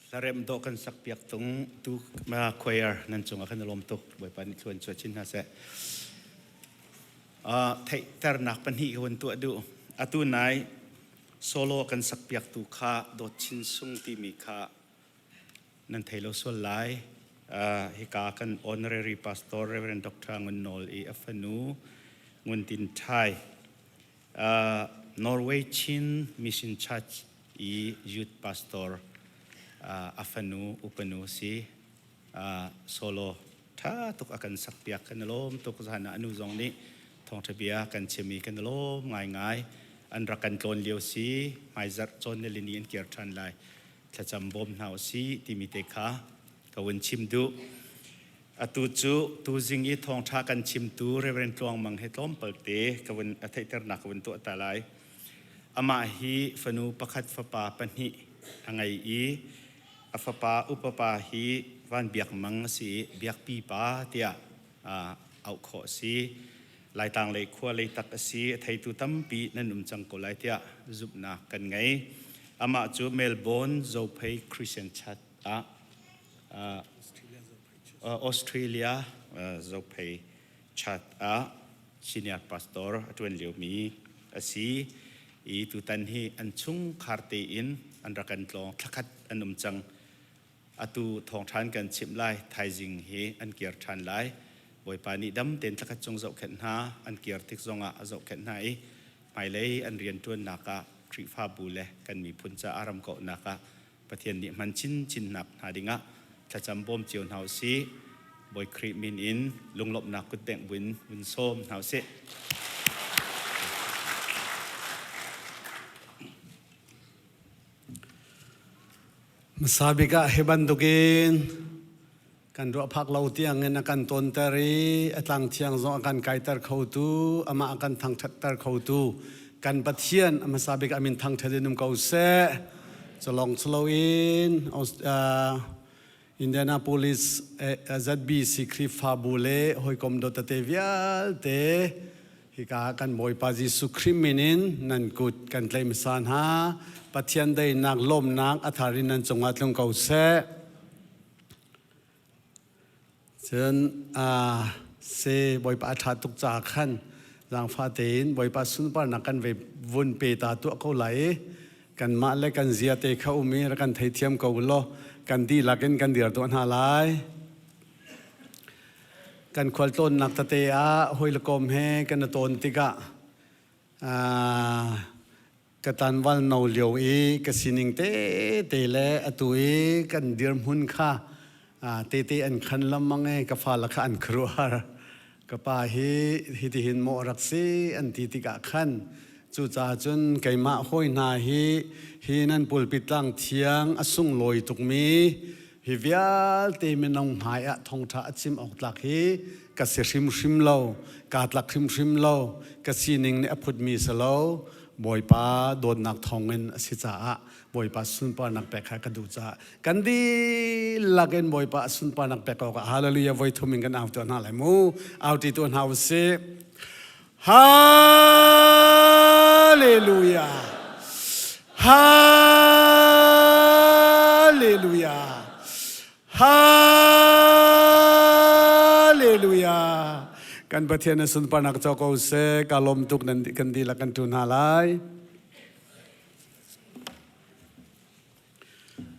Hlaremh dawh kan sak piak tung tu choir nan cungah kan i lawm tuk. Bawipa nih thluan chuah chin hna seh. Theihternak pahnih ka hun tuah duh. Atu nai solo kan sak piak tu kha Dawt Chin Sung timi kha nan thei lo sual lai. Hika kan honorary pastor Reverend Dr. Ngun Nawl i a fanu Ngun Tin Thai Norway Chin Mission Church i youth pastor a fanu upanu si solo tha tuk a kan sak piak kan i lawm tuk zan ah anu zong nih thawngtha bia kan chim i kan i lawm ngaingai an rak kan tlawn lio si hmaizarh cawn nilini an kir ṭhan lai thlacam bawm hna usih timi te kha ka vun chim duh Atu cu tuzing i thawngṭha kan chimtu Reverend Tluang Mang he tlawmpalte ka vun a theihternak ka vun tuah ta lai. Amah hi fanu pakhat fapa pahnih a ngei i a fapa upa pa hi Van Biak Mang a si i Biakpi pa tiah auh khawh a si. Laitlang lei khua Leitak a si. A theitu tampi nan um cang ko lai tiah zumhnak kan ngei. Amah cu Melbourne Zophei Christian Church ah Australia Zophei Church ah senior pastor a ṭuan liomi a si i tutan hi an chungkhar tein an rak kan tlawng thlakhat an um cang. Atu thawngṭhan kan chimh lai thaizing hi an kir ṭhan lai. Bawipa nih dam tein thlakhat chung zohkhenh hna an kir tik zongah a zohkhenh hna i hmailei an rianṭuannak ah Khrihfabu le kan miphun caah ram kauhnak ah Pathian nih hman chinchinnak hna dingah thlacam bawm cio hna usih. Bawi Khrih min in lunglawmhnak kutbengh buin vun sawm hna usih. Hmasa bik ah hi bantukin kan ruah phak lo tiangin a kan tawnter i a tlang thiang zong a kan kaiter khotu amah a kan thangṭhatter khotu kan Pathian a hmasa bik a min thangṭhat in um ko seh. Culong culoin Indianapolis ZBC Khrihfabu le hawikom dawt tete vialte hika kan Bawipa Jesuh Khrih min in nan kut kan tlaih hmasa hna. Pathian daihnak lawmnak a thar in nan cungah tlung ko seh. Cun se Bawipa a ṭha tuk caah khan zaangfah tein Bawipa sunparnak kan ve vun pe ta tuah ko lai i kanmah le kan zia te kha um i rak kan theithiam ko u law kan dihlak in kan dir tuah hna lai. Kan khualtlawnnak tete ah hawi le kom he kan i tawn tikah Ka tlanval no lio i ka sining tete le atu i kan dirhmun kha tete an khan lengmang i ka fale kha an khuaruahhar. Ka pa hi hitihin maw a rak si an ti tikah khan cucaah cun keimah hawi hna hi hi nan pulpit tlang thiang a sunglawi tukmi hi vialte minung hmai ah thawngṭha a chim awk tlak hi ka si hrimhrim lo kaa tlak hrimhrim lo ka sining nih a phutmi si lo Bawipa dawtnak thawngin a si caah Bawipa sunparnak pek kha ka duh caah kan dihlak in Bawipa sunparnak pek awkah hallelujah voi thum in kan au tuah hna lai mu au ti tuah hna usih Hallelujah Hallelujah Hallelujah Kan Pathian na sunparnak co ko seh ka lawm tuk nan kan dihlak kan tu hna lai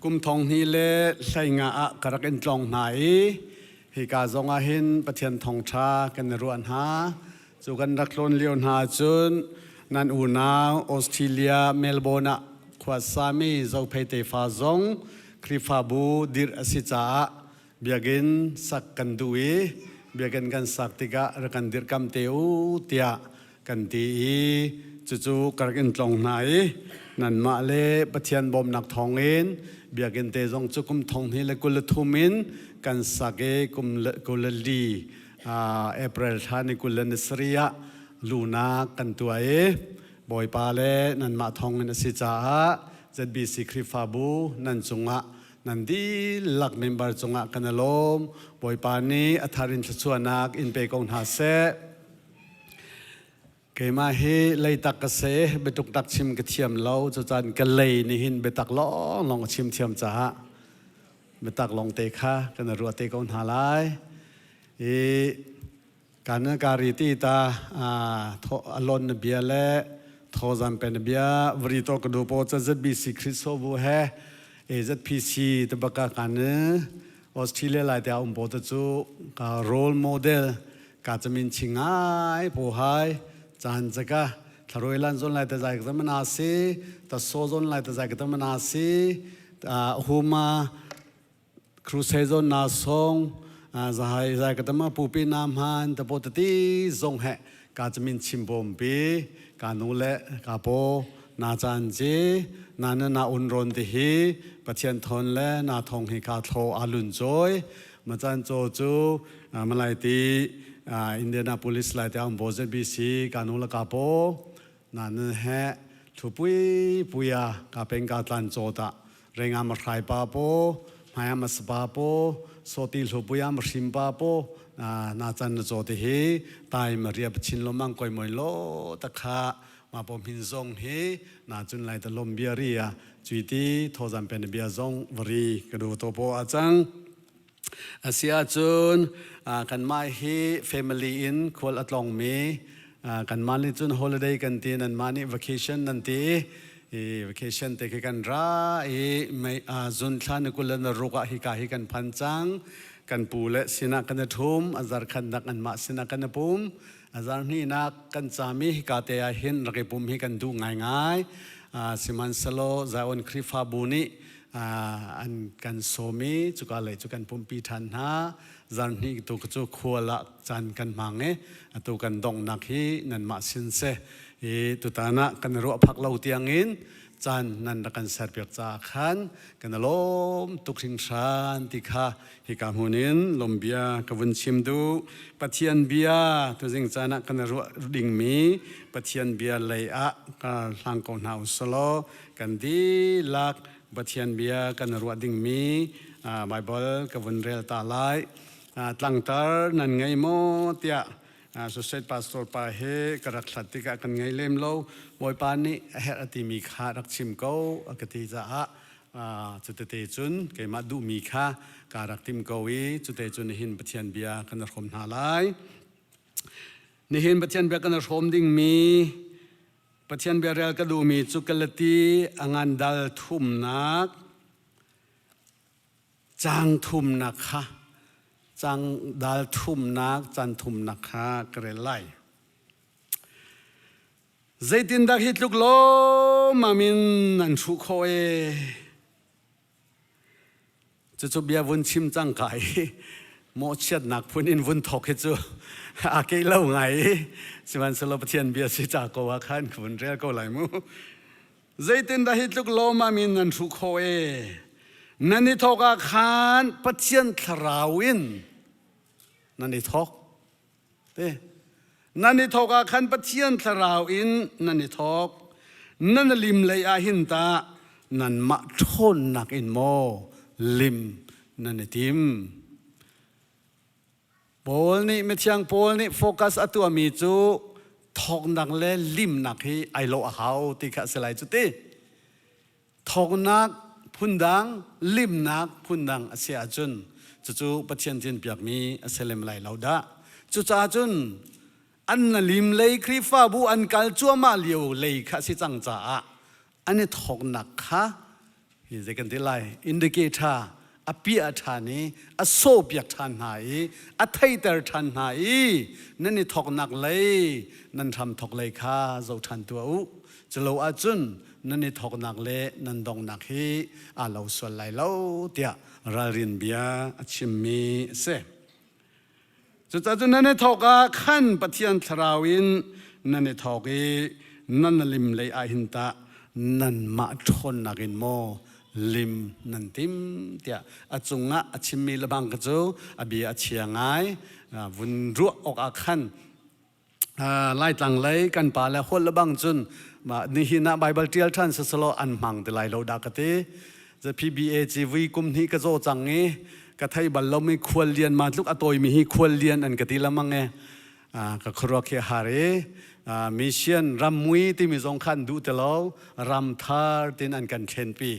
Kum thong hnih le hlei nga ah ka rak in tlawng hna i hika zong ah hin Pathian thawngṭha kan i ruah hna. Cu kan rak tlawn lio hna cun nan unau Australia Melbourne ah khuasami Zophei tefa zong Khrihfabu dirh a si caah biakinn sak kan duh i biakinn kan sak tikah rak kan dirhkam te u tiah kan ti i cucu ka rak in tlong hna i nanmah le Pathian bawmnak thawngin biakinn te zong cu kum thong hnih le 23 in kan sak i kum 24 April thla ni 27 ah lunak kan tuah i Bawipa le nanmah thawngin a si caah ZBC Khrihfabu nan cungah nan dihlak member cungah kan i lawm Bawipa nih a thar in thluachuahnak in pe ko hna seh. Keimah hi leitak ka si, biatuk tak chim ka thiam lo, cucan ka lei nih hin biatak lawnglawng a chim thiam caah. Biatak lawngte kha kan ruah te ko hna lai. I kan kari ti ta alon na bia le thozam pe na bia vri to ka du po cha ZBC Khristobu he AZPC te baka kan Australia lai te um po te chu ka role model ka chamin chingai po hai chan chaka tharoi lan zon lai te zai ka mana si ta so zon lai te zai ka mana si huma crusade zon na song zahai zai ka tama pupi nam han ta po ti zong he ka chamin chim bom pi ka nu le ka po na chan ji na na na un ron ti hi pathian thon le na thong hi ka thlo alun choi ma chan cho chu malai ti Indianapolis lai te ang bo ZBC ka nu le ka po na na he thu pui puya ka peng ka tlan cho ta renga ma hrai pa po maya ma spa po soti hlu puya ma hrim pa po na chan na cho te hi tai ma ria chin lo mang koi moi lo ta kha ma po min zong hi na chun lai ta lom bia ri ya chui ti tho zam pen bia zong vari ka du to po achang Asiahcun kanmah hi family in khual a tlawngmi kanmah nih cun holiday kan ti nanmah nih vacation nan ti i vacation te khi kan ra i mei zun thla ni 26 ah hika hi kan phan cang. Kan pu le sinah kan i ṭhum, a zarkhatnak anmah sinah kan i pum. A zarhnihnak kan cami hika te ah hin rak i pum hi kan duh ngaingai. Sihmanhsehlaw Zion Khrihfabu nih an kan sawm i cuka lei cu kan pumpi ṭhan hna. Zarhnih tu cu khual ah caan kan hmang i atu kan donghnak hi nanmah sin si. I tutan ah kan ruah phak lo tiangin caan nan rak kan serpiak caah khan kan i lawm tuk hringhran ti kha hika hmun in lawmbia ka vun chim duh. Pathian bia tuzing caan ah kan ruah dingmi Pathian bia lei ah ka hlang ko hna usalaw kan dihlak Pathian bia kan ruah dingmi Baibal ka vun rel ta lai. Tlangtar nan ngei maw tiah Associate Pastor pa he ka rak hlat tikah kan ngei lem lo. Bawipa nih a herh a timi kha rak chim ko a ka ti caah cutete cun keimah duhmi kha ka rak tim ko i cute cun nihin Pathian bia kan hrawm hna lai. Nihin Pathian bia kan hrawm dingmi Pathian biarel ka duhmi cu Galati a ngan dal thumnak cang thumnak kha cang dal thumnak can thumnak kha ka rel lai. Zeitindah hi tluk lawmmam in nan hruh khawh ee? Cucu bia vun chim cang ka i mawhchiatnak phun in vun thawk hi cu a kei lo ngai i sihmanhsehlaw Pathian bia si ca ko ah khan ka vun rel ko lai mu. Zeitindah hi tluk lawmmam in nan hruh khawh ee? Nan i thawk ah khan Pathian thlarau in nan i thawk. Te. Nan i thawk ah khan Pathian thlarau in nan i thawk. Nan lim lei ah hin tah nanmah ṭhawnnak in maw lim nan i tim. Paul nih mithiang Paul nih focus a tuahmi cu thawknak le limnak hi ai lawh a hau ti kha a si lai cu ti. Thawknak phundang, limnak phundang a si ahcun cucu Pathian tinpiakmi a si lem lai lo dah. Cucaah cun an na lim lei Khrihfabu an kal cuahmah lio lei kha a si cang caah an i thawknak kha hi zei kan ti lai indicator a piah ṭhan i a sawhpiak ṭhan hna i a theiter ṭhan hna i nan i thawknak lei nan hram thawk lei kha zoh ṭhan tuah u. Culo ahcun nan i thawknak le nan donghnak hi aa lo sual lai lo tiah ralrin bia a chimmi a si. Cucaah cun nan i thawk ah khan Pathian Thlarau in nan i thawk i nan lim lei ah hin tah nanmah ṭhawnnak in maw lim nan tim tiah a cungah a chimmi lebang kha cu a bia a chia ngai vun ruah awk ah khan Laitlang lei kan pa le holh lebang cun nihin ah Baibal ṭial ṭhan siselaw an hmang ti lai lo dah ka ti. PBA ci vui kum hnih ka zaw cang i ka thei bal lomi khual lian ma tluk a tawimi hi khual lian an ka ti lamang e ka khuaruak hi har i mission rammui timi zong kha an duh ti lo ramthar tin an kan thlenpi.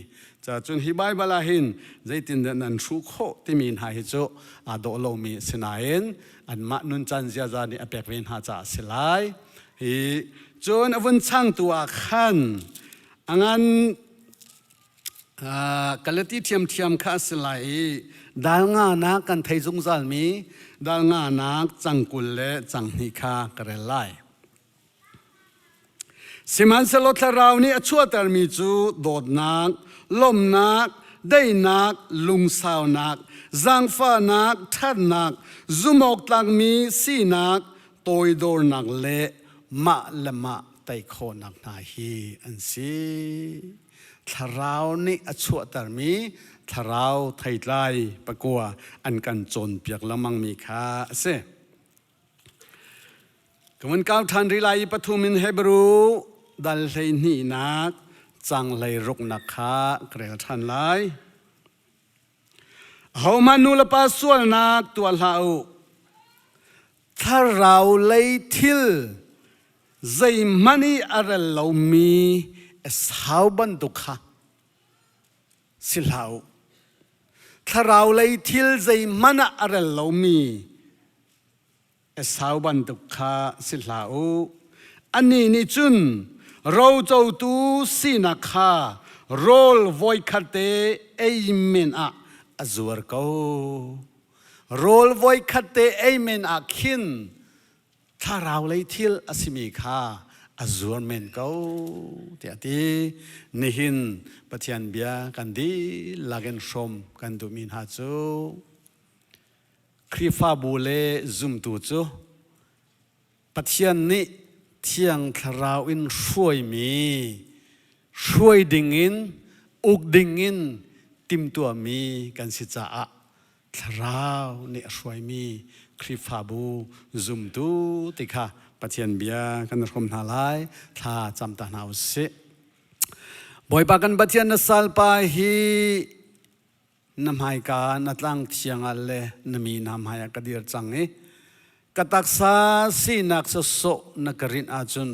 Ca cun hi Baibal ah hin zeitindah nan hruh khawh timi hna hi cu aa dawh lomi a si nain anmah nuncan ziaza nih a pek ve hna caah a si lai. Hi cun a vun changtu ah khan a ngan Kalati ṭhiamṭhiam kha a si lai i dal nganak kan thei zungzalmi dal nganak cang 20 le cang hnih kha ka rel lai. Sihmanhsehlaw thlarau nih a chuahtermi cu dawtnak, lawmhnak, daihnak, lungsaunak, zaangfahnak, ṭhatnak, zumhawktlakmi sinak, toidornak le mah le mah tei khawhnak hna hi an si. Thlarau nih a chuahtermi thlarau theitlai pakua an kan cawnpiak lengmangmi kha a si. Ka vun kau ṭhan rih lai i pathum in Hebrew dal 12nak cang 16nak kha ka rel ṭhan lai. Ahohmanh nu le pa sualnak tuah hlah u. Thlarau lei thil zeihmanh i a rel lomi Esau bantuk kha si hlah u. Thlarau lei thil zeihmanh ah a rel lomi Esau bantuk kha si hlah u. Anih nih cun rocotu sinak kha rawl voikhat te ei men ah a zuar ko. Rawl voikhat te ei men ah khin thlarau lei thil a simi kha a zuar men ko tiah a ti. Nihin Pathian bia kan dihlak in hrawm kan duhmi hna cu Khrihfabu le zumtu cu Pathian nih Thiang Thlarau in hruaimi hruai dingin uk dingin timhtuahmi kan si caah Thlarau nih a hruaimi Khrihfabu zumtu ti kha Pathian bia kan hrawm hna lai. Thla cam ta hna u sih. Bawipa kan Pathian na salpa hi na hmaika na tlang thiang ah le na mi hna hmai ah ka dir cang i ka taksa sinak sawsawh na ka rinh ahcun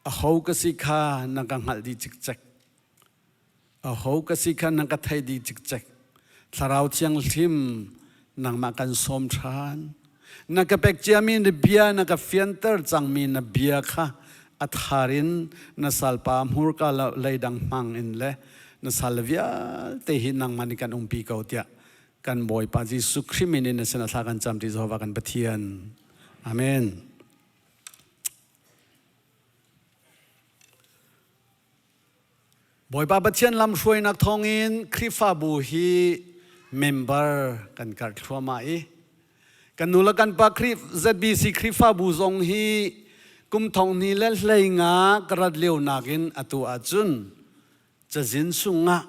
aho ka si kha na ka hngalh dih cikcek. Aho ka si kha na ka theih dih cikcek. Thlarau Thianghlim nangmah kan sawm ṭhan. Na ka pek ciami na bia na ka fianter cangmi na bia kha a thar in na salpa hmurka leidang hmang in le na sal vialte hi nangmah nih kan umpi ko tiah kan Bawipa Jesuh Khrih min in na sinah thla kan cam ti Jehovah kan Pathian. Amen. Bawipa Pathian lamhruainak thawngin Khrihfabu hi member kan karh thluahmah i kan nu le kan pa Khrih ZBC Khrihfabu zong hi kum thong hnih le 15 ka rat lio nakin atu ahcun cazin sungah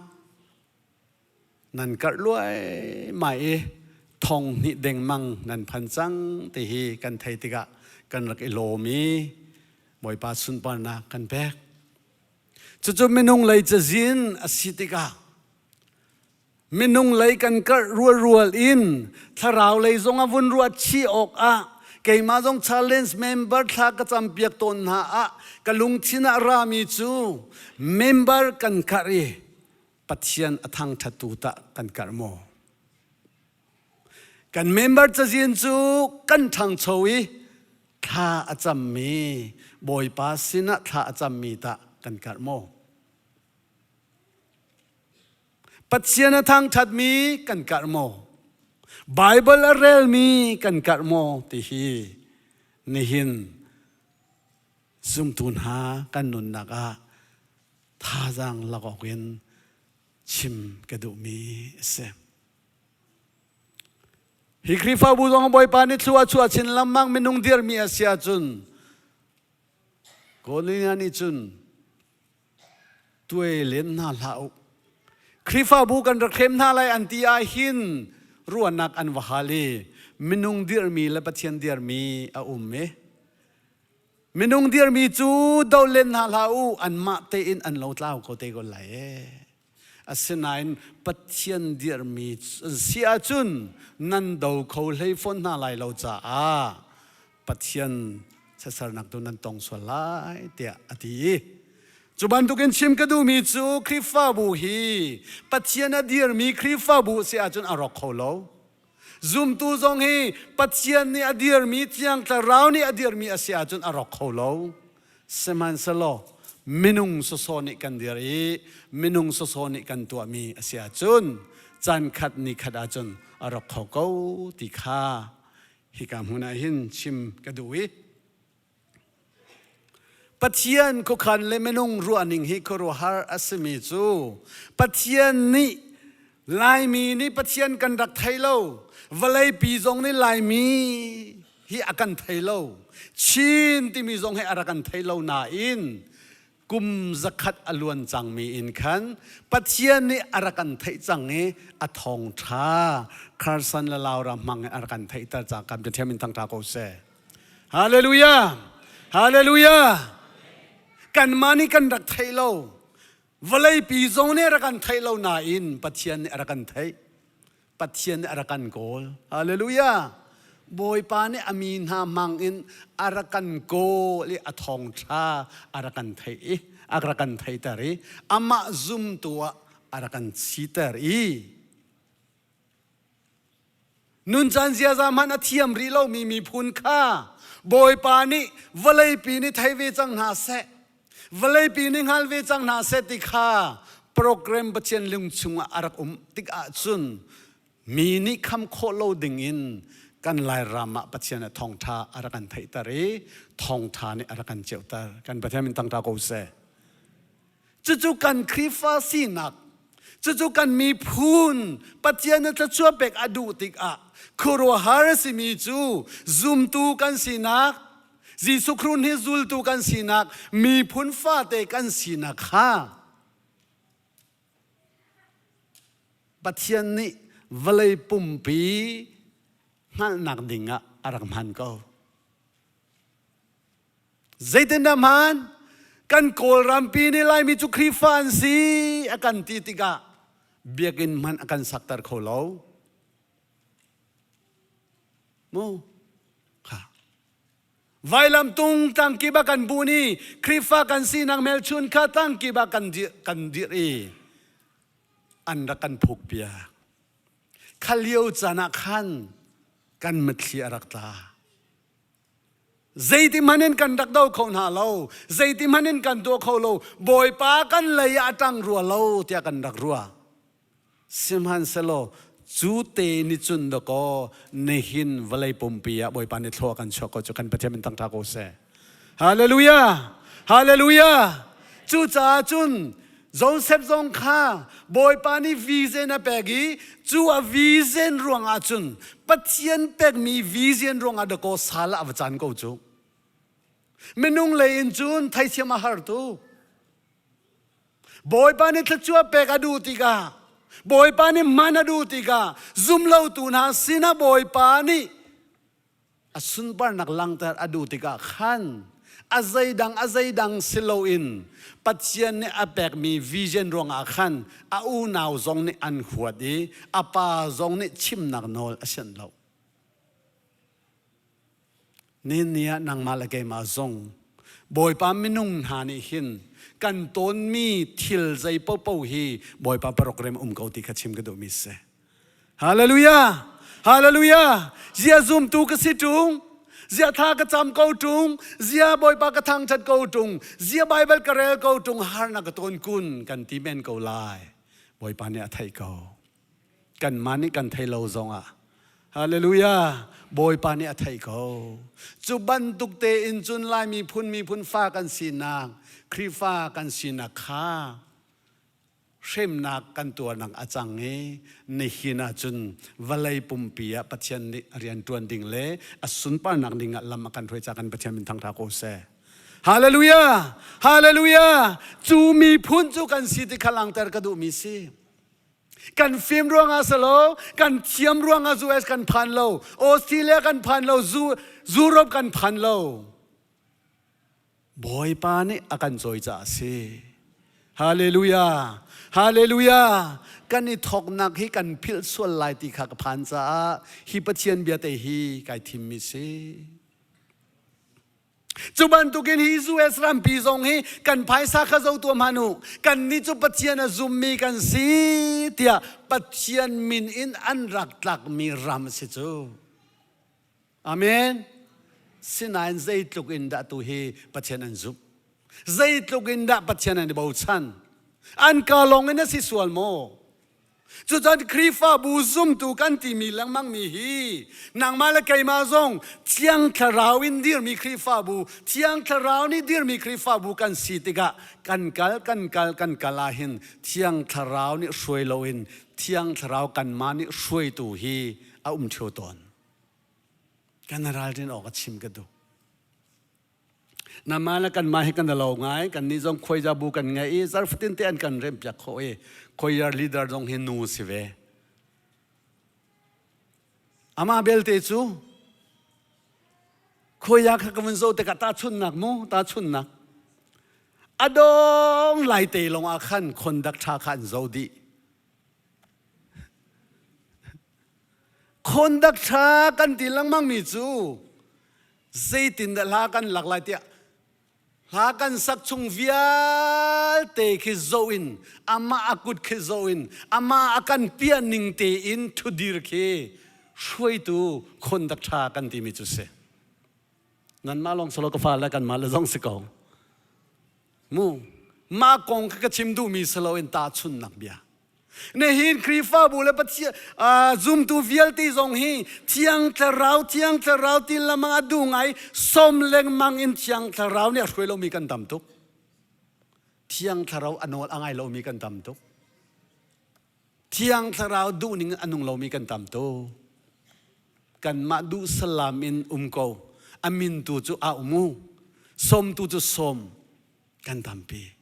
nan karh luaimai i thong hnih dengmang nan phan cang ti hi kan thei tikah kan rak i lawm i Bawipa sunparnak kan pek. Cucu minung lei cazin a si tikah minung lei kan karh rualrual in thlarau lei zong a vun ruat chih awk ah keimah zong challenge member thla ka campiak tawn hna ah ka lungthin ah rami cu member kan karh i Pathian a thangṭhattu tah kan karh maw? Kan member cazin cu kan ṭhangcho i thla a cammi Bawipa sinah thla a cammi tah kan karh maw? Pathian a thangṭhatmi kan karh maw? Bible a relmi kan karh maw ti hi nihin zumtu hna kan nunnak ah thazaang lak awk in chim ka duhmi a si. Hi Khrihfabu zong Bawipa nih thlua chuah chin lengmang minung dirmi a si ahcun Kawlina nih cun tuai len hna hlah u. Khrihfabu kan rak hrem hna lai an ti ah hin ruahnak an va hal i minung dirmi le Pathian dirmi a um i minung dirmi cu do len hna hlah u anmah tein an lo tlau ko te ko lai ee. Asinain Pathian dirhmi si ahcun nan do kho hlei fawn hna lai lo caah Pathian siasernak tu nan tong sual lai tiah a ti i. Cu bantukin chim ka duhmi cu Khrihfabu hi Pathian a dirmi Khrihfabu si ahcun a rawk kho lo. Zumtu zong hi Pathian nih a dirmi Thiang Thlarau nih a dirmi a si ahcun a rawk kho lo. Sihmanhsehlaw minung sawsawh nih kan dir i minung sawsawh nih kan tuahmi a si ahcun caan khat ni khat ahcun a rawk kho ko ti kha hika hmun ah hin chim ka duh i Pathian khuakhan le minung ruahning hi khuaruahhar a simi cu Pathian nih Laimi nih Pathian kan rak thei lo. Vawleipi zong nih Laimi hi a kan thei lo. Chin timi zong hi a rak kan thei lo nain kum zakhat a luan cangmi in khan Pathian nih a rak kan theih cang i a thawngṭha Carson le Laura hmang in a rak kan theihter cang kan Pathian min thangṭha ko seh. Hallelujah! Hallelujah! Kanmah nih kan rak theih lo. Vawleipi zong nih a rak kan theih lo nain Pathian nih a rak kan theih. Pathian nih a rak kan kawl. Hallelujah! Bawipa nih a mi hna hmang in a rak kan kawl i a thawngṭha a rak kan theih i a rak kan theihter i amah zumtu ah a rak kan siter i Nuncan ziaza hmanh a thiam rih lomi miphun kha Bawipa nih vawleipi nih thei ve cang hna seh, vawleipi nih hngal ve cang hna seh ti kha program Pathian lung chungah a rak um tik ahcun mi nih kham khawh lo dingin kan Lairam ah Pathian a thawngṭha a rak kan theihter i thawngṭha nih a rak kan ceuter. Kan Pathian min thangṭha ko seh. Cucu kan Khrihfa sinak, cucu kan miphun Pathian na thluachuah pek a duh tikah khuaruahhar a simi cu zumtu kan sinak, Jesuh Khrih hi zultu kan sinak, miphun fate kan sinak kha Pathian nih vawlei pumpi hngalhnak dingah a rak hman ko. Zeitindah hmaan? Kan Kawlrampi nih Laimi cu Khrihfa an si a kan ti tikah biakinn hmanh a kan sakter kho lo. Mu kha. Vailamtung tlangkip ah kan bun i Khrihfa kan sinak hmelchun kha tlangkip ah kan dir, kan dir i an rak kan phuk piak. Kha lio caan ah khan kan mitthli a rak tla. Zeiti hmanh in kan rak do kho hna lo. Zeiti hmanh in kan tuah kho lo. Bawipa kan lei ah a ṭang rua lo tiah kan rak ruah. Sihmanhsehlaw cu te ni cun dakaw nihin vawlei pumpi ah Bawipa nih thlua kan chuah ko cu kan Pathian min thangṭha ko seh. Hallelujah! Hallelujah! Cucaah cun Joseph zong kha Bawipa nih vision a pek i cu a vision ruangah cun Pathian pekmi vision ruangah dakaw sal ah a va caan ko cu. Minung lei in cun theithiam a har tu. Bawipa nih thluachuah pek a duh tikah Bawipa nih hman a duh tikah zumlotu hna sinah Bawipa nih a sunparnak langhter a duh tikah khan a zeidang a zeidang si loin Pathian nih a pekmi vision ruangah khan a unau zong nih an huat i a pa zong nih chimnak nawl a sianh lo. Nihin ni ah nangmah le keimah zong Bawipa minung hna nih hin kan tawnmi thil zei paohpaoh hi Bawipa program um ko ti kha chim ka duhmi si. Hallelujah! Hallelujah! Zia zumtu ka si ṭung. Zia tha ka cam ko ṭung. Zia Bawipa ka thangṭhat ko ṭung. Zia Baibal ka rel ko ṭung. Harnak ka tawn kun kan ti men ko lai. Bawipa nih a theih ko. Kanmah nih kan thei lo zongah. Hallelujah! Bawipa nih a theih ko. Cu bantuk tein cun Lai miphun miphun fa kan sinak, Khrihfa kan sinak kha hremnak kan tuarnak a cang i nihin ah cun vawlei pumpi ah Pathian nih a rian ṭuan ding le a sunparnak ding ah lam a kan hruai ca kan Pathian min thangṭha ko seh. Hallelujah! Hallelujah! Cu miphun cu kan si ti kha langhter ka duhmi si. Kan fim ruangah si lo, kan thiam ruangah US kan phan lo, Australia kan phan lo, Europe kan phan lo. Bawipa nih a kan cawi caah a si. Hallelujah! Hallelujah! Kan i thawknak hi kan philh sual lai ti kha ka phan caah hi Pathian bia te hi kai thimmi si. Cu bantukin hi US rampi zong hi kan phaisa kha zo tuah hmanh u. Kan nih cu Pathian a zummi kan si tiah Pathian min in an rak tlakmi ram a si cu. Amen. Sinain zeitluk in dah tu hi Pathian an zumh? Zeitluk in dah Pathian an i bochan? An ka lawng in a si sual maw? Cucun Khrihfabu zumtu kan timi lengmangmi hi nangmah le keimah zong Thiang Thlarau in dirmi Khrihfabu, Thiang Thlarau nih dirmi Khrihfabu kan si tikah kan kal kan kal kan kal ahhin Thiang Thlarau nih hruai loin Thiang Thlarau kanmah nih hruaitu hi a um ṭheo tawn. Kan ralrin awk a chim ka duh. Nama le kanmah hi kan lo ngai. Kannih zong khuaizabu kan ngei i zarfatin te an kan rempiak khawh i choir leader zong hi nu si ve. Amah belte cu khuaia kha ka vun zoh tikah tahchunhnak mu tahchunhnak a dong lai te lawng ah khan khondak ṭha kha an zo dih. Khondak ṭha kan ti lengmang mi cu zeitindah hla kan lak lai tiah hla kan sak chung vialte khi zoh in amah a kut khi zoh in amah a kan piah ning tein thudir khi hruaitu khondak ṭha kan timi cu si. Nanmah lawng solo ka fa le kanmah le zong si ko. Mu mah kong kha ka chim duhmi si loin tahchunhnak bia. Nihin Khrihfabu le Pathian zumtu vialte zong hi Thiang Thlarau Thiang Thlarau ti lamang a duh ngai som lengmang in Thiang Thlarau nih a hruai lomi kan tam tuk. Thiang Thlarau a nawl a ngai lomi kan tam tuk. Thiang Thlarau duhning a nung lomi kan tam tuk. Kanmah duh salam in um ko. A min tu cu a um u. Som tu cu som kan tampi.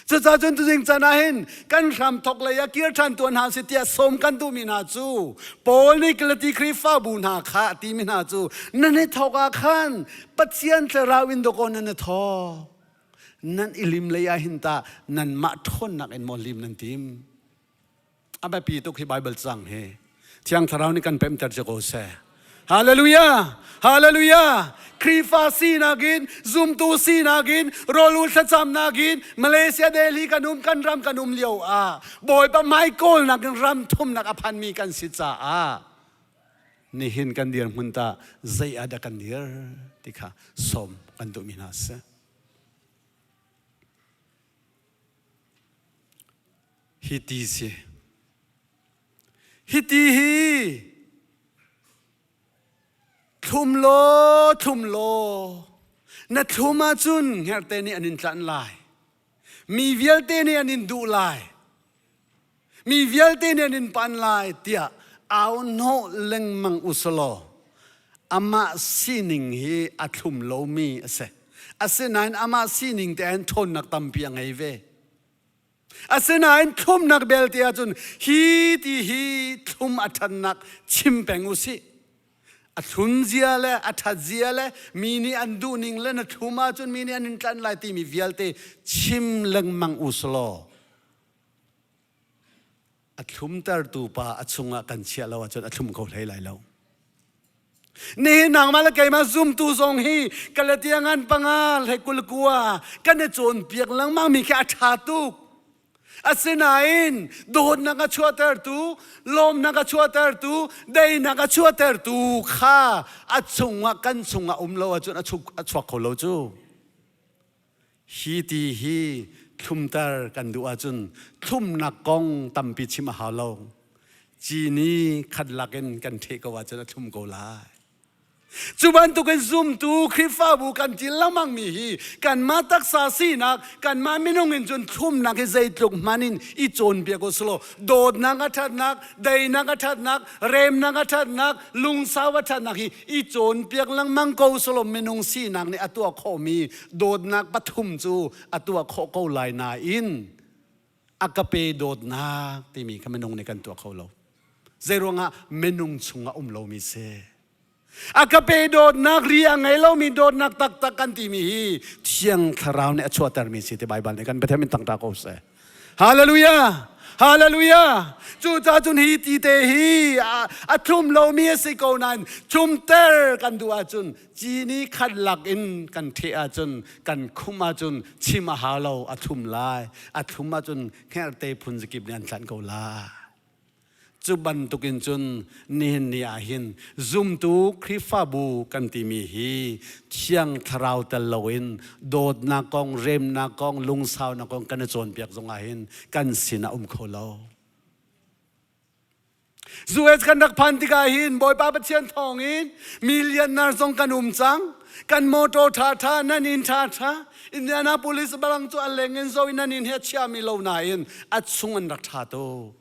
Cucaah cun tuzing caan ah hin kan hram thok lei ah kir ṭhan tuah hna si tiah sawm kan duhmi hna cu Paul nih Galati Khrihfabu hna kha a timi hna cu nan i thawk ah khan Pathian Thlarau in dawkaw nan i thawk. Nan i lim lei ah hin tah nanmah ṭhawnnak in maw lim nan tim? A biapi tuk hi Bible cang hi. Thiang Thlarau nih kan pemter ci ko seh. Hallelujah! Hallelujah! Khrihfa sinak in, zumtu sinak in, rawlul thlacamnak in, Malaysia Delhi kan um, kan ram kan um lio ah, Bawipa hmai kawlnak in ram thumnak a phanmi kan si caah, nihin kan dirhmun ta zei ah dah kan dir ti kha sawm kan duhmi hna si. Hi ti si. Hi ti hi thlum law thlum law na thlum ahcun hngerhte nih an in tlanh lai. Mi vialte nih an in duh lai. Mi vialte nih an in pan lai tiah au hnawh lengmang usalaw amah sining hi a thlum lomi a si. Asinain amah sining te ahhin ṭhawnnak tampi a ngei ve. Asinain thlumnak belte ahcun hi ti hi thlum a ṭhatnak chim peng u sih. A thlum zia le a ṭhat zia le mi nih an duhning le na thlum ahcun mi nih an in tlanh lai timi vialte chim lengmang u selaw a thlumtertu pa a chungah kan chiah lo ahcun a thlum kho hlei lai lo. Nihin nangmah le keimah zumtu zong hi Galatia ngan panga hlei 29 kan i cawnpiak lengmang mi khi a ṭha tuk. Asinain dawtnak a chuahtertu, lawmnak a chuahtertu, daihnak a chuahtertu kha a chungah kan chungah um lo ahcun a chuak kho lo cu. Hi ti hi thlumter kan duh ahcun thlumnak kong tampi chim a hau lo. Cini khat lakin kan ṭheh ko ahcun a thlum ko lai. Cu bantukin zumtu Khrihfabu kan ti lengmangmi hi kanmah taksa sinak, kanmah minung in cun thlumnak hi zeitluk hmanh in i cawnpiak u selaw dawtnak a ṭhatnak, daihnak a ṭhatnak, remnak a ṭhatnak, lungsau a ṭhatnak hi i cawnpiak lengmang ko selaw minung sinak nih a tuah khawhmi dawtnak pathum cu a tuah khawh ko lai nain a ka pe dawtnak timi kha minung nih kan tuah kho lo. Zeiruangah minung chungah um lomi si. A ka pe dawtnak ri a ngei lomi dawtnak taktak kan timi hi Thiang Thlarau nih a chuahtermi si ti Baibal nih kan Pathian min tangta ko seh. Hallelujah! Hallelujah! Cucaah cun hi ti te hi a thlum lomi a si ko nain thlumter kan duh ahcun cini khat lak in kan ṭheh ahcun kan khum ahcun chim a hau lo a thlum lai. A thlum ahcun hngerhte phun zakip nih an tlanh ko lai. Cu bantukin cun nihin ni ah hin zumtu Khrihfabu kan timi hi Thiang Thlarau tel loin dawtnak kong, remnak kong, lungsaunak kong kan i cawnpiak zongah hin kan sinah um kho lo. US kan rak phan tikah hin Bawipa Pathian thawngin millionaire zong kan um cang. Kan motor ṭhaṭha, nan inn ṭhaṭha, Indianapolis balang cu a leng in zo in nan inn he a chiami lo nain a chung an rak ṭha tuk.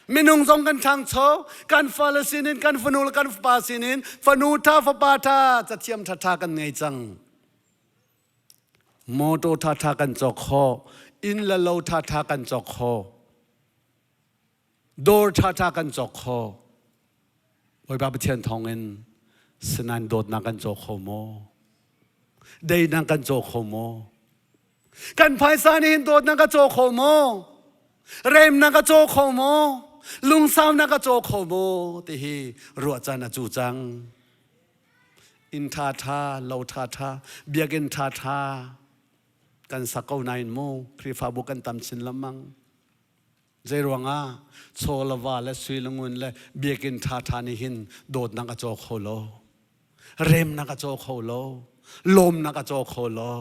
Minung zong kan ṭhangcho, kan fale sinin, kan fanu le kan fapa sinin fanu ṭha, fapa ṭha, cathiam ṭhaṭha kan ngei cang. Motor ṭhaṭha kan cawk khawh, inn le lo ṭhaṭha kan cawk khawh, dawr ṭhaṭha kan cawk khawh. Bawipa Pathian thawngin sinain dawtnak kan caw kho maw? Deinak kan caw kho maw? Kan phaisa nih hin dawtnak a caw kho maw? Remnak a caw kho maw? Lungsaunak a caw kho maw? Ti hi ruah caan a cu cang. Inn ṭhaṭha, lo ṭhaṭha, biakinn ṭhaṭha kan sak ko nain mu Khrihfabu kan tam chin lengmang. Zeiruangah chaw le va le sui le ngun le biakinn ṭhaṭha nih hin dawtnak a caw kho lo. Remnak a caw kho lo. Lawmnak a caw kho lo.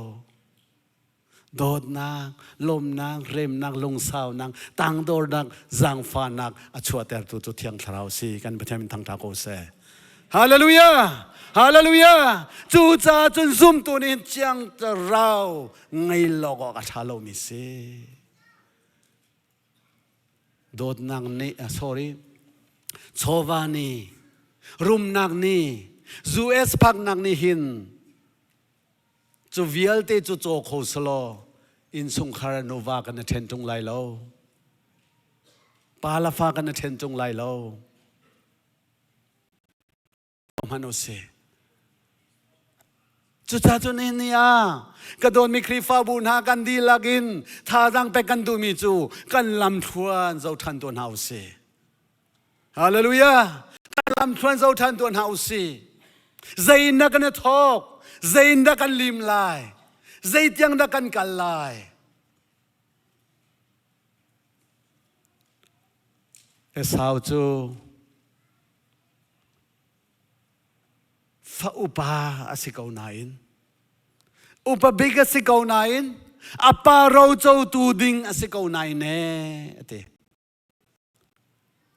Dawtnak, lawmnak, remnak, lungsaunak, tangdornak, zaangfahnak a chuahtertu cu Thiang Thlarau si. Kan Pathian min thangṭha ko seh. Hallelujah! Hallelujah! Cucaah cun zumtu nih hin Thiang Thlarau ngei lo awk a ṭha lomi si. Dawtnak nih, sorry, chawva nih, rumnak nih, US phaknak nih hin cu vialte cu caw kho selaw innchungkhar nuva kan i ṭhen ṭung lai lo. Pa le fa kan i ṭhen ṭung lai lo. Hmanh u sih. Cucaah cun nihin ni ah ka dawtmi Khrihfabu hna kan dihlak in thazaang pek kan duhmi cu kan lamthluan zo ṭhan tuah hna u sih. Hallelujah! Kan lamthluan zo ṭhan tuah hna u sih. Zei in dah kan i thawk? Zei in dah kan lim lai? Zei tiang dah kan kal lai? Esau cu Fa upa a si ko nain upa bik a si ko nain a pa rocotu ding a si ko nain ee a ti.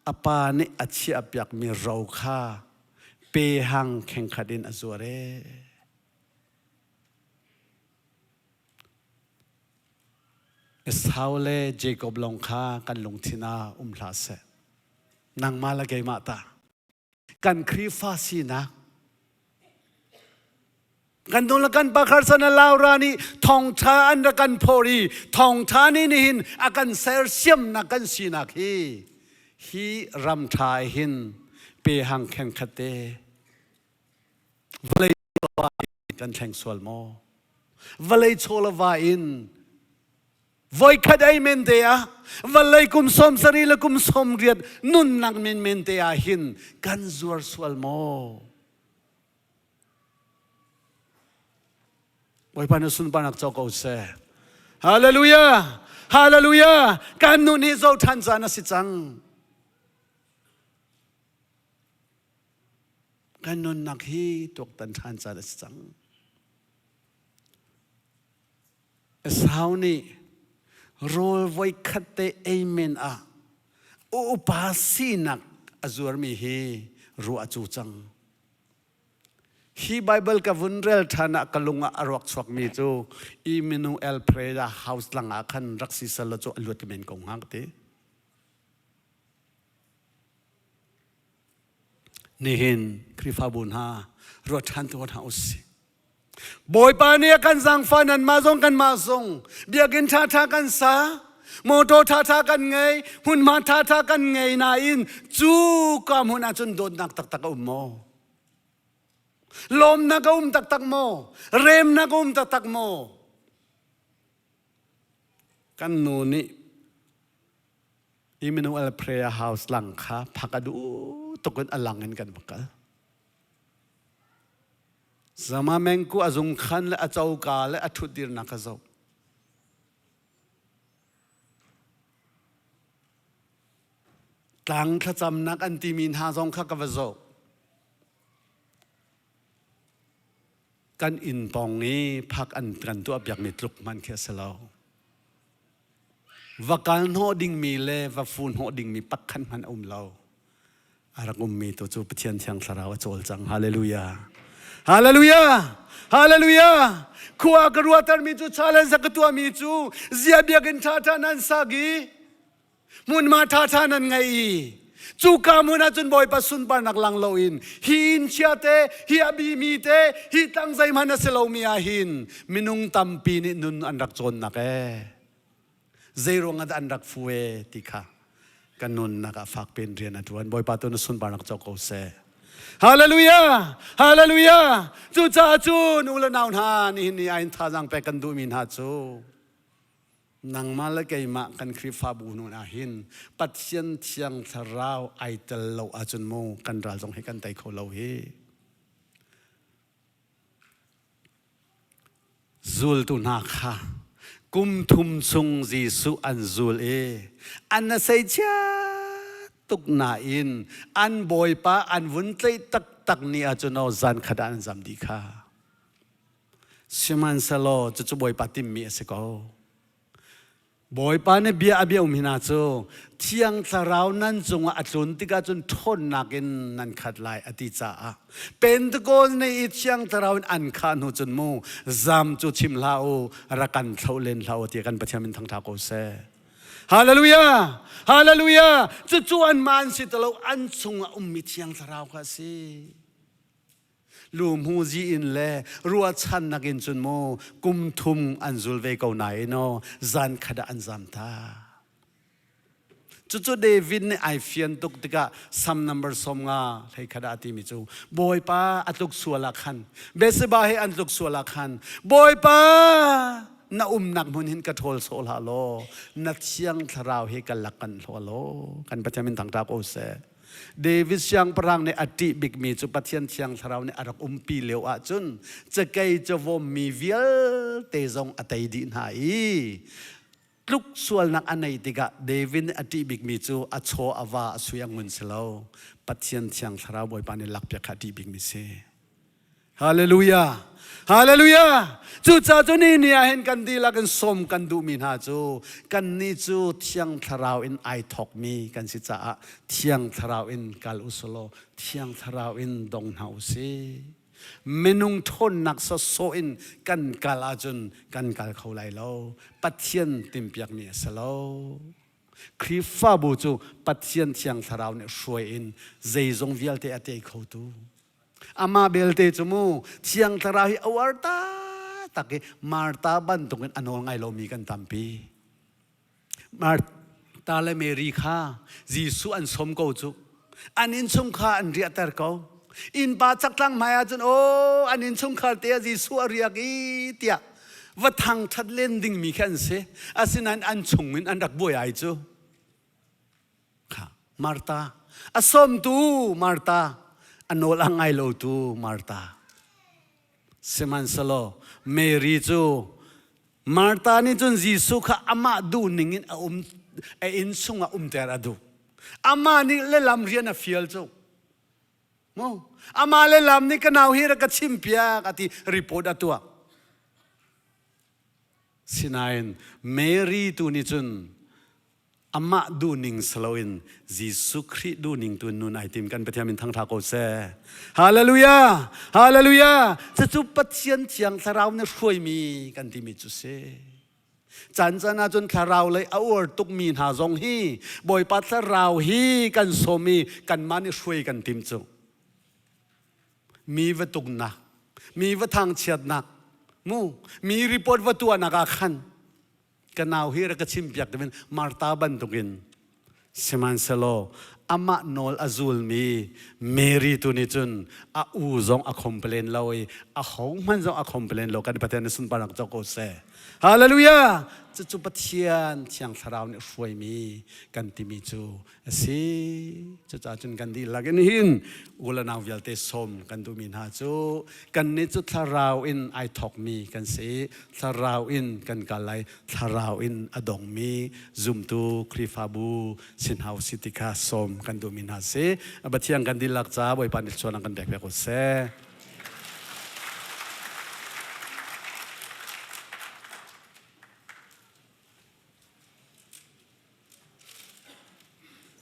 A pa nih a chiahpiakmi ro kha pehang khengkhat in a zuar ee. Esau le Jacob lawng kha kan lungthin ah um hlah seh. Nangmah le keimah ta. Kan Khrihfa sinak kan nu le kan pa kharsan a Laura nih thawngṭha an rak kan phawr i thawngṭha nih nihin a kan sersiamnak kan sinak hi hi ram ṭha hin pehang khengkhat te vawlei kan thleng sual maw vawlei chaw le va in Voikhat ei men te ah vawlei kum 70 le kum 80 nunnak menmen te ah hin kan zuar sual maw? Bawipa na sunparnak co ko seh. Hallelujah! Hallelujah! Kan nun hi zo ṭhan caan a si cang. Kan nunnak hi tuaktan ṭhan caan a si cang. Esau nih rawl voikhat te ei men ah upa sinak a zuarmi hi ruah a cu cang. Hi Bible ka vun rel ṭhan ah ka lung ah a ruak chuakmi cu Emmanuel Prayer House lang ah khan rak si sal cu a luat men ko hnga ka ti. Nihin Khrihfabu hna ruat ṭhan tu hna usih. Bawipa nih a kan zaangfah nanmah zong kanmah zong biakinn ṭhaṭha kan sa motor ṭhaṭha kan ngei hmunhma ṭhaṭha kan ngei nain cu ka hmun ah cun dawtnak taktak a um maw lawmnak a um taktak maw remnak a um taktak maw kan nu nih. Emmanuel Prayer House lang kha phak a duh tuk in a lang in kan va kal. Zama mengku a zung khan le a coka le a ṭhutdirnak ka zoh. Tlang thlacamnak an timi hna zong kha ka va zoh. Kan inn pawng i phak an kan tuahpiakmi tluk hmanh khi a si lo. Va kal hnawh dingmi le va fu hnawh dingmi pakhat hmanh a um lo. A rak ummi tu cu Pathian Thiang Thlarau a cawlcang. Hallelujah. Hallelujah. Hallelujah. Khua ka ruahtermi cu challenge ka tuahmi cu zia biakinn ṭhaṭha nan sak i hmunhma ṭhaṭha nan ngei i cuka hmun ah cun Bawipa sunparnak lang loin hi inn chia te hi a bimi te hi tlang zeihmanh a si lomi ah hin minung tampi nih nun an rak cawnnak ee zeiruang ah dah an rak fu ee ti kha kan nunnak ah fak pen rian a ṭuan Bawipa tu na sunparnak co ko seh Hallelujah! Hallelujah! Cucaah cun u le nau hna nihin ni ah in thazaang pek kan duhmi hna cu Nangmah le keimah kan Khrihfabu nun ah hin Pathian Thiang Thlarau ai tel lo ahcun mu kan ral zong hi kan tei kho lo hi. Zultu hna kha kum thum chung Jesuh an zul i an a seichia tuk nain an Bawipa an vun tlaih taktak ni ahcun aw zan khat ah an zam dih kha. Sihmanhsehlaw cucu Bawipa timhmi a si ko. Bawipa nih bia a bia um hina cu Thiang Thlarau nan cungah a tlun tikah cun ṭhawnnak in nan khat lai a ti caah Pentecost ni i Thiang Thlarau in an khah hnu cun mu zam cu chim hlah u rak kan thloh len hlah u tiah kan Pathian min thangṭha ko seh. Hallelujah! Hallelujah! Cucu an mah an si ti lo an chungah ummi Thiang Thlarau kha a si. Luhmuhzi in le ruahchannak in cun mu kum thum an zul ve ko nain aw zan khat ah an zam ta. Cucu David nih ai fian tuk tikah Psalm number 50 hlei khat ah a timi cu Bawipa a tluk sual ah khan Bathsheba he an tluk sual ah khan Bawipa na umnak hmun hin ka ṭhawl sawh hlah law na thiang thlarau hi ka lak kan hlaw law kan Pathian min thangṭha ko seh. David siangpahrang nih a ṭih bikmi cu Pathian thiang thlarau nih a rak umpi lio ahcun cakei cawawm mi vialte zong a tei dih hna i tluk sualnak a neih tikah David nih a ṭih bikmi cu a chaw a va a sui a ngun si lo Pathian thiang thlarau Bawipa nih lakpiak kha a ṭih bikmi si. Hallelujah! Hallelujah! Cucaah cu ni ni ah hin kan dihlak in sawm kan duhmi hna cu kannih cu Thiang Thlarau in ai thawkmi kan si caah Thiang Thlarau in kal u selaw Thiang Thlarau in dong hna u sih. Minung ṭhawnnak sawsawh in kan kal ahcun kan kal kho lai lo. Pathian timhpiakmi a si lo. Khrihfabu cu Pathian Thiang Thlarau nih hruai in zeizong vialte a tei khotu Amah belte cu mu Thiang Thlarau hi a uar taktak i Martha bantukin a nawl ngai lomi kan tampi. Martha le Mary kha Jesuh an sawm ko cu. An innchungkhar an riahter ko. Innpa chaktlang hmai ahcun aw an innchungkhar te ah Jesuh a riak i tiah va thangṭhat len dingmi khi an si. Asinain an chungin an rak buai ai cu. Kha Martha a sawmtu Martha a nawl a ngai lotu Martha sihmanhsehlaw Mary cu Martha nih cun Jesuh kha amah duh ning in a um a inn chungah umter a duh amah nih le lam rian a fial cu mu amah le lam nih ka nau hi rak ka chimpiak a ti report a tuah sinain Mary tu nih cun amah duhning si loin Jesuh Khrih duhning tu nun ai tim kan Pathian min thangṭha ko seh. Hallelujah! Hallelujah! Cucu Pathian Thiang Thlarau nih hruaimi kan timi cu si. Caan caan ahcun thlarau lei a uar tukmi hna zong hi Bawipa Thlarau hi kan sawm i kanmah nih hruai kan tim cu. Mi va tuknak, mi va thangchiatnak, mu, mi report va tuahnak ah khan ka nau hi rak ka chimpiak timin Martha bantukin sihmanhsehlaw Amah nawl a zulmi Mary tu nih cun a u zong a complain lo i a hohmanh zong a complain lo. Kan Pathian nih sunparnak co ko seh. Hallelujah! Cucu Pathian Thiang Thlarau nih hruaimi kan timi cu a si. Cucaah cun kan dihlak in hin u le nau vialte sawm kan duhmi hna cu kannih cu thlarau in ai thawkmi kan si. Thlarau in kan kal lai. Thlarau in a dongmi zumtu Khrihfabu si hna usih ti kha sawm kan duhmi hna si. Pathian kan dihlak ca Bawipa nih thluachuah kan pek piak u seh.